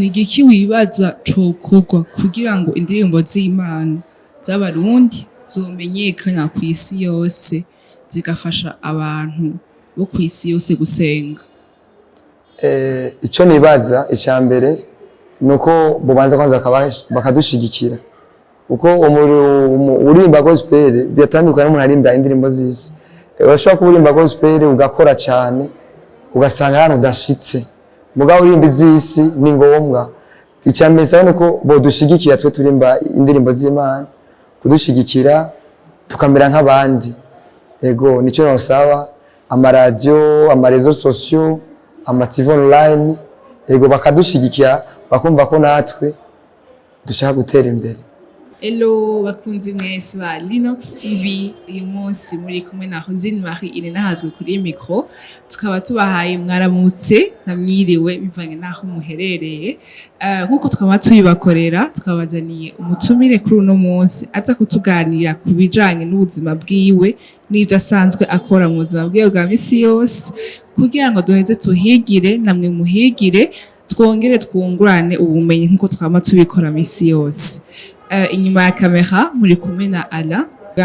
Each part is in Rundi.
Ni igiki wibaza cokorwa kugira ngo indirimbo z'Imana z'Abarundi zomenyekana kw'isi yose, zigafasha abantu bo kw'isi yose gusenga? Ico nibaza, icya mbere ni uko bobanza kwanza bakadushigikira, kuko uririmba gospel biratandukanye n'umuntu aririmba indirimbo z'isi. Urashobora kuba uririmba gospel ugakora cyane, ugasanga ahantu udashitse, mugabo uririmba iz'isi ni ngombwa. Icya mbere saba ni uko bodushigikira twe turimba indirimbo z'Imana, kudushigikira tukamera nk'abandi. Ego, nicyo nosaba amaradiyo, ama réseaux sociaux, ama TV online, ego, bakadushigikira, bakumva ko natwe dushaka gutera imbere. Hello bakunzi mwese ba Linux TV, uyu munsi muri kumwe na Rosine Marie Ininahazwe kuri micro. Tukaba tubahaye mwaramutse na mwiriwe bivanye naho muherereye. Nkuko twaba tubibakorera, tukabazaniye umutumire kuri uno munsi aza kutuganira ku bijanye n'ubuzima bwiwe n'ibyo asanzwe akora mu buzima bwiwe bwa misi yose, kugira ngo duheze tuhigire, namwe muhigire, twongere twungurane ubumenyi nkuko twama tubikora misi yose. Inyuma ya kamera muri kumwe na Alain.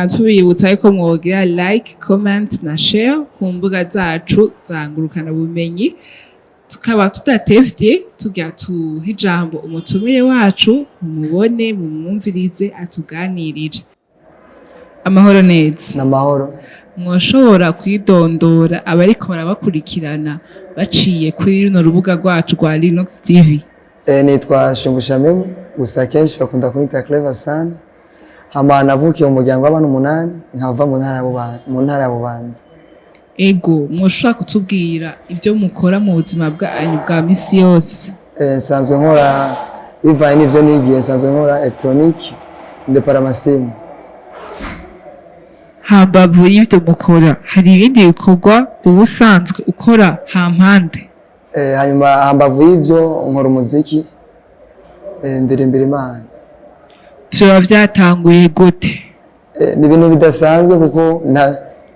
Tubibutsa yuko mwogira like, comment na share ku mbuga zacu za ngurukana bumenyi. Tukaba tudatevye, tujya tuha ijambo umutumire wacu, mumubone, mumwumvirize atuganirire. Amahoro neza? N'amahoro. Mwoshobora kwidondora abariko barabakurikirana baciye kuri runo rubuga rwacu rwa Linux TV? Nitwa Shumbusha Memu, gusa kenshi bakunda kunyita Clever Sun. Hama navukiye mu muryango w'abana umunani, nkava mu ntara ya Bubanza. Ego, mwoshobora kutubwira ivyo mukora mu buzima bwanyu bwa misi yose? Nsanzwe nkora, bivanye n'ivyo nigiye, nsanzwe nkora électronique, ndepara amasimu. Hambavu y'ivyo mukora, hari ibindi bikorwa uba usanzwe ukora hampande? Hanyuma hambavu y'ivyo nkora umuziki, ndirimbira Imana. Vyoba vyatanguye gute? Ni ibintu bidasanzwe, kuko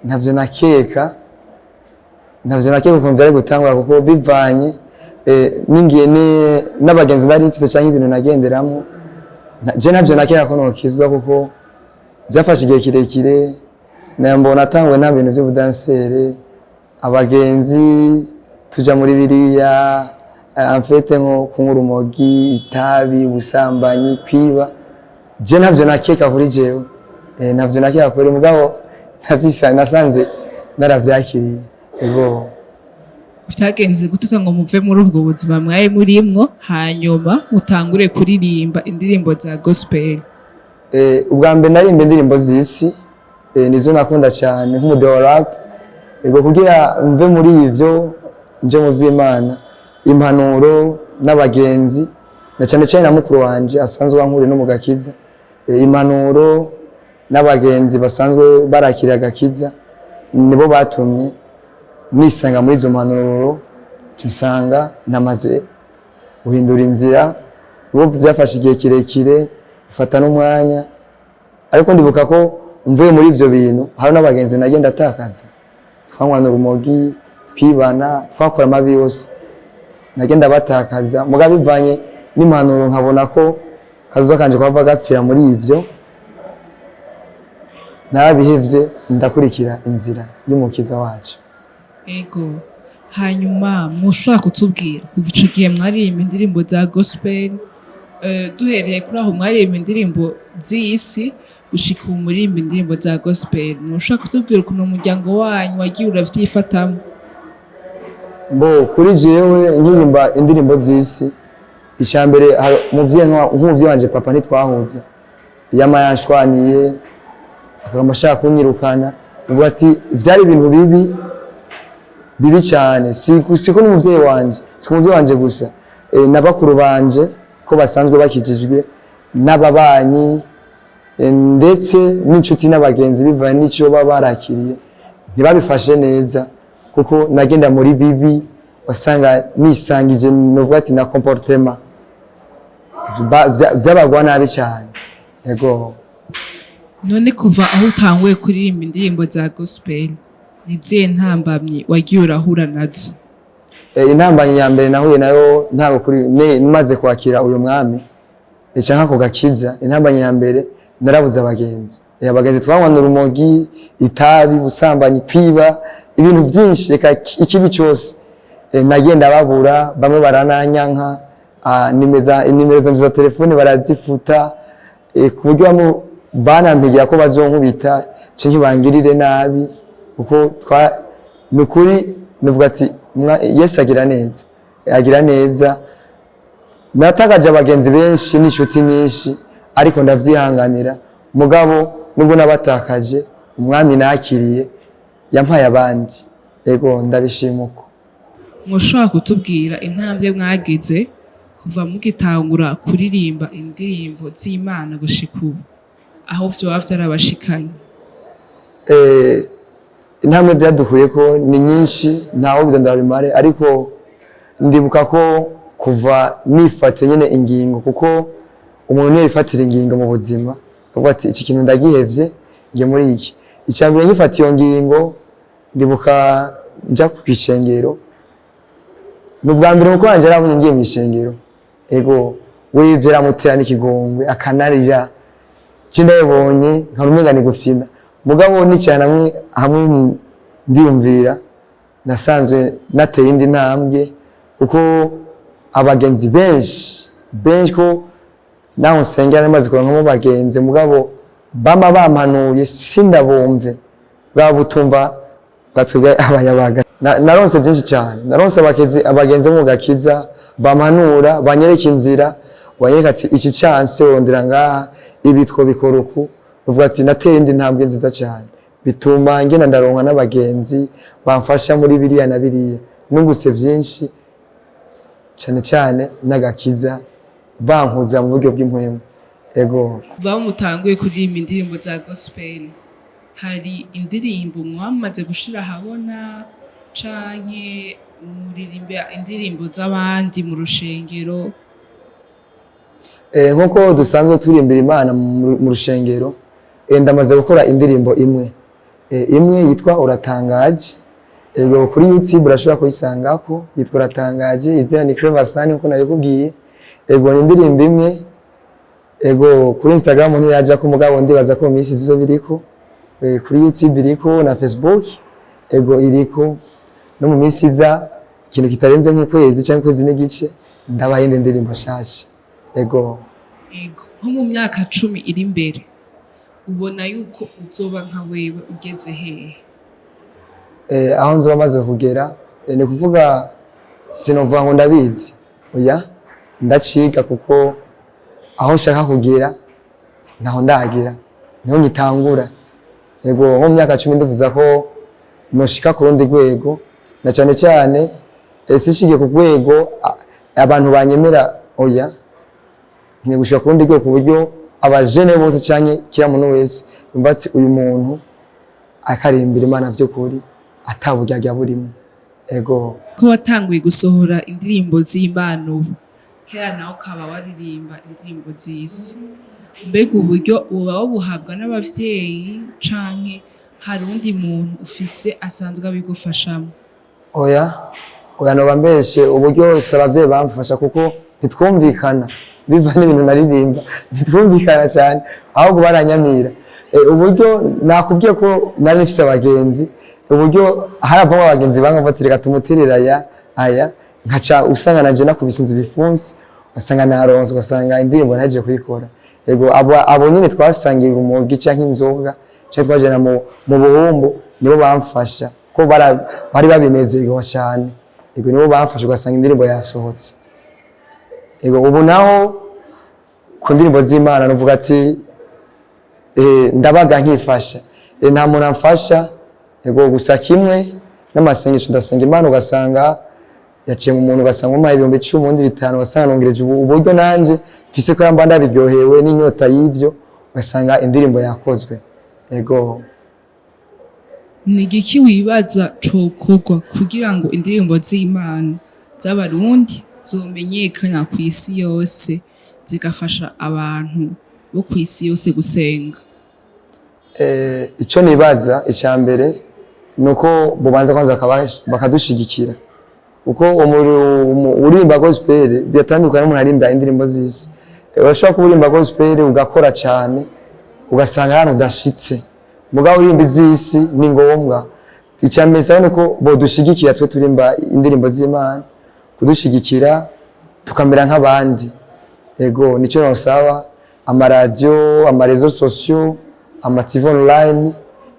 ntavyo nakeka ukuntu vyari gutangura, kuko bivanye n'ingiye n'abagenzi nari mfise canke ibintu nagenderamwo, je ntavyo nakeka ko nokizwa, kuko byafashe igihe kirekire. Mbona atanguwe nta bintu vy'ubudansere, abagenzi tuja muri biriya, en fait nko kunywa urumogi, itabi, ubusambanyi, kwiba. Je ntavyo nakeka kuri jewe, ntavyo nakeka kuri, mugabo navyisa nasanze naravyakiriye, ego. Vyagenze gute ngo muve muri ubwo buzima mwari murimwo, hanyuma mutangure kuririmba indirimbo za gospel? Ubwa mbere narimba indirimbo z'isi, nizo nakunda cyane nk'umudeho wa rap. Ego, kugira mve muri ivyo nje mu vy'Imana, impanuro n'abagenzi, na cyane cyane na mukuru wanje asanzwe ankuriye no mu gakiza, impanuro n'abagenzi basanzwe barakira agakiza nibo batumye nisanga muri izo mpanuro, nca nsanga namaze guhindura inzira. Ubu byafashe igihe kirekire, bifata n'umwanya, ariko ndibuka ko mvuye muri ivyo bintu hari n'abagenzi nagenda atakaza, twanywana urumogi, twibana, twakora amabi yose, nagenda batakaza. Mugabo bivanye n'impanuro nkabona ko kazoza kanje kwava gapfira muri ivyo, narabihevye, ndakurikira inzira y'Umukiza wacu. Ego, hanyuma mwoshobora kutubwira kuva ico gihe mwaririmba indirimbo za gospel, duhereye kuri aho mwaririmba indirimbo z'isi gushika ubu muririmba indirimbo za gospel, mwoshobora kutubwira ukuntu umuryango wanyu wagiye uravyifatamwo? Bo kuri jewe nkiririmba indirimbo z'isi, icya mbere umuvyeyi nk'umuvyeyi wanje papa ntitwahuza, yama yanshwaniye, akagamba ashaka kunyirukana, uvuga ati vyari ibintu bibi bibi cyane. Siko n'umuvyeyi wanje, si umuvyeyi wanje gusa, na bakuru banje ko basanzwe bakijijwe, n'ababanyi, ndetse n'inshuti n'abagenzi, bivanye n'icyo baba barakiriye, ntibabifashe neza, kuko nagenda muri bibi, wasanga nisangije novuga ati na comportement vyabagwa nabi cyane, yego. None kuva aho utanguye kuririmba indirimbo za gospel, ni izihe ntambamyi wagiye urahura nazo? Intambamyi ya mbere nahuye nayo ntabwo kuri maze kwakira uyu mwami canke ako gakiza, intambamyi ya mbere narabuze abagenzi. Abagenzi twanywana urumogi, itabi, ubusambanyi, kwiba, ibintu byinshi, reka ikibi cyose. Nagenda babura, bamwe barananyanka, inimero zanje za telefone barazifuta, ku buryo bamwe banampigira ko bazonkubita canke bangirire nabi, kuko twa ni ukuri nuvuga ati Yesu agira neza, agira neza. Natakaje abagenzi benshi n'inshuti nyinshi, ariko ndavyihanganira. Mugabo nubwo nabatakaje, umwami nakiriye yampaye abandi. Ego, ndabishima uko. Mushobora kutubwira intambwe mwagize kuva mugitangura kuririmba indirimbo z'Imana gushika ubu, aho vyoba vyarabashikanye? Intambwe byaduhuye ko ni nyinshi, ntaho bidondora bimare, ariko ndibuka ko kuva nifate nyine ingingo, kuko umuntu niyo yifatira ingingo mu buzima, avuga ati iki kintu ndagihevye, ngiye muri iki. Icya mbere nkifata iyo ngingo, ndibuka nja ku ishengero. Ni ubwa mbere kuko wanje yarabonye ngiye mu ishengero. Ego, wivyo aramutera n'ikigongwe akanarira, je ndabibonye nkabona umenga ni gufyina. Mugabo nicara hamwe hamwe ndiyumvira, nasanzwe nateye indi ntambwe, kuko abagenzi benshi benshi ko naho nsengera namaze kuronkamo abagenzi, mugabo bama bampanuye sindabumve, bwa butumva bwatwebwe abayabaga. Naronse byinshi cyane, naronse abagenzi bo mu gakiza bampanura, banyereka inzira, banyereka ati iki chance urondera ngaha, ibi twobikora uku. Uvuga ati nateye indi ntambwe nziza cyane, bituma ngenda ndaronka n'abagenzi bamfasha muri biriya na biriya. Nungutse byinshi cyane cyane n'agakiza, bankuza mu buryo bw'impwemu. Ego. Kuva aho mutanguye kuririmba indirimbo za gospel, hari indirimbo mwamaze gushira ahabona, canke muririmba indirimbo z'abandi mu rushengero? Nkuko dusanzwe turirimbira Imana mu rushengero, ndamaze gukora indirimbo imwe, imwe yitwa Uratangaje. Ego, kuri YouTube urashobora kuyisangako, yitwa Uratangaje, izina ni Clever Sani nkuko nabikubwiye. Ego, ni indirimbo imwe. Ego, kuri Instagram ntiraja ko, mugabo ndibaza ko mu minsi zizo biriko. Kuri YouTube iriko na Facebook, ego, iriko. No mu minsi iza, ikintu kitarenze nk'ukwezi cyangwa ukwezi n'igice, ndabaha indi ndirimbo nshasha. Ego. Ego, nko mu myaka 10 iri imbere, ubona yuko uzoba nka wewe ugeze hehe? Aho nzoba maze kugera, ni kuvuga sinovuga ngo ndabizi, oya, ndaciga, kuko aho nshaka kugera ntaho ndagera, niho ngitangura. Ego, nko mu myaka 10 ndifuza ko noshika ku rundi rwego, na cyane cyane sishigiye ku rwego abantu banyemera, oya, nkwiye gushika ku rundi rwego ku buryo abajene bose canke kila muntu wese yumva ati uyu muntu akarimbira Imana vy'ukuri, ataburyarya burimo. Ego. Ko watanguye gusohora indirimbo z'Imana ubu, kera nawe ukaba waririmba indirimbo z'isi, mbega uburyo uba wabuhabwa n'abavyeyi, canke hari uwundi muntu ufise asanzwe abigufashamo? Oya, oya, noba mbeshe. Uburyo si abavyeyi bamfasha, kuko ntitwumvikana biva n'ibintu naririmba, ntitwumvikana cyane, ahubwo baranyamira. Uburyo nakubwiye ko nari nifise abagenzi, uburyo haravamo abagenzi banga bati reka tumuterere aya aya, nkaca usanga nanje nakubise inzu ibifunsi, ugasanga naronse, ugasanga indirimbo naje kuyikora. Ego, abo nyine twasangira urumogi canke inzoga canke twajana mu buhumbu, nibo bamfasha, ko bari babinezerwa cyane. Ego, nibo bamfasha, ugasanga indirimbo yasohotse. Ego, ubu naho ku ndirimbo z'Imana nuvuga ati ndabaga nkifasha. Nta muntu amfasha. Ego, gusa kimwe n'amasengesho, ndasenga Imana, ugasanga yaciye mu muntu, ugasanga umpaye 10,000, ubundi 5, ugasanga nongereje uburyo nanje mfise ko yamba ndabiryohewe n'inyota y'ivyo, ugasanga indirimbo yakozwe. Ego. Ni igiki wibaza cokorwa kugira ngo indirimbo z'Imana z'Abarundi zomenyekana ku isi yose, zigafasha abantu bo ku isi yose gusenga? Ico nibaza, icya mbere ni uko bubanza kwanza bakadushigikira. Kuko uririmba gospel biratandukanye n'umuntu aririmba indirimbo z'isi. Urashobora kuba uririmba gospel ugakora cyane, ugasanga hano udashitse, mugabo uririmba iz'isi ni ngombwa. Icya mbere saba nuko bodushigikira twe turimba indirimbo z'Imana, kudushigikira tukamera nk'abandi. Ego, nicyo nosaba amaradiyo, ama réseaux sociaux, ama TV online,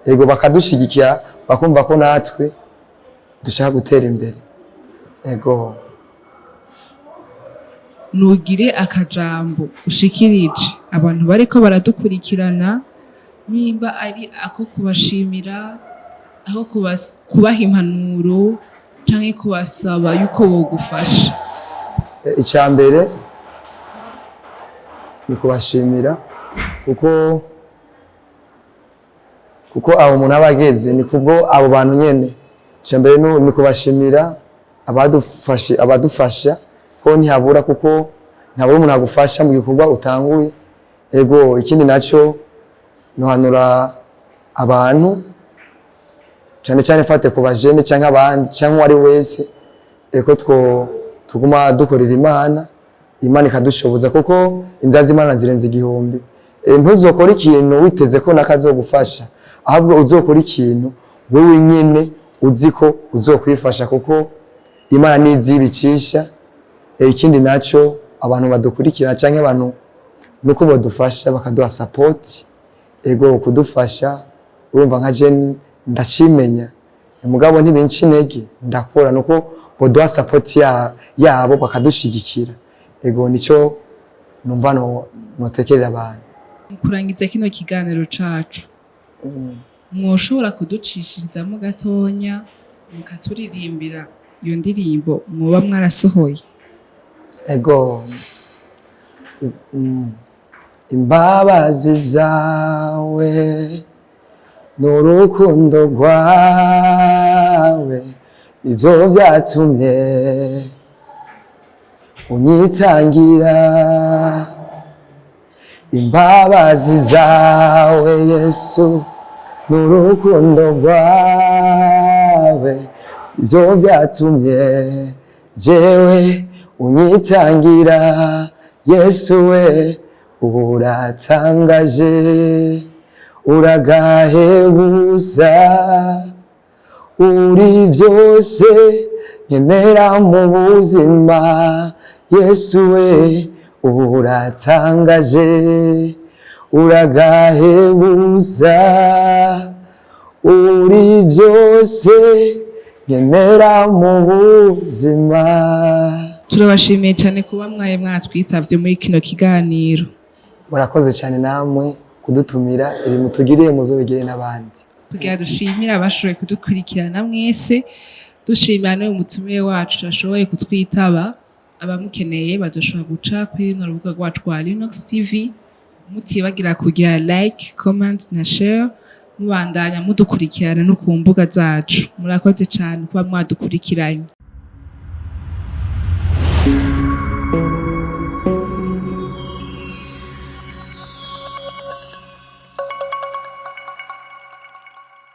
ego, bakadushigikira, bakumva ko natwe dushaka gutera imbere, ego. Nugire akajambo ushikirije abantu bariko baradukurikirana, nimba ari ako kubashimira, ako kubaha impanuro canke kubasaba yuko bogufasha. Icya mbere ni kubashimira, kuko abo umuntu aba ageze ni kubwo abo bantu nyene. Icya mbere ni kubashimira abadufashe, abadufasha, ko ntihabura, kuko ntihabura umuntu agufasha mu gikorwa utanguye. Ego, ikindi naco nohanura abantu, cyane cyane fate ku bajene cyangwa abandi cyangwa uwo ari wese, eko two tuguma dukorera Imana, Imana ikadushoboza, kuko inzira z'Imana zirenze igihumbi. Ntuzokore ikintu witeze ko nakazogufasha, ahubwo uzokora ikintu wewe nyene uzi ko uzokwifasha, kuko Imana nizi ibicisha. Ikindi naco, abantu badukurikira canke abantu, nuko bodufasha bakaduha support. Ego, kudufasha, urumva nka je ndacimenya, mugabo ntibinca intege, ndakora. Nuko boduha support yabo bakadushigikira. Ego, nico numva no notekerera abantu. Mu kurangiza kino kiganiro cacu, mwoshobora kuducishirizamo gatonya mukaturirimbira iyo ndirimbo mwoba mwarasohoye? Ego. Imbabazi zawe n'urukundo rwawe nivyo vyatumye unyitangira. Imbabazi zawe Yesu n'urukundo rwawe nivyo vyatumye jewe unyitangira. Yesu we, uratangaje, uragahebuza, uri byose nkenera mu buzima. Yesu we, uratangaje, uragahebuza, uri byose nkenera mu buzima. Turabashimiye cyane kuba mwaye mwatwitavye muri kino kiganiro. Murakoze cyane namwe kudutumira. Ibi mutugiriye muzobigire n'abandi. Kugira dushimire abashoboye kudukurikirana mwese, dushimira n'uyu mutumire wacu ashoboye kutwitaba. Abamukeneye bazoshobora guca kuri runo rubuga rwacu rwa Linux TV. Mutibagira kugira like, comment na share, mubandanya mudukurikirana no ku mbuga zacu. Murakoze cyane kuba mwadukurikiranye.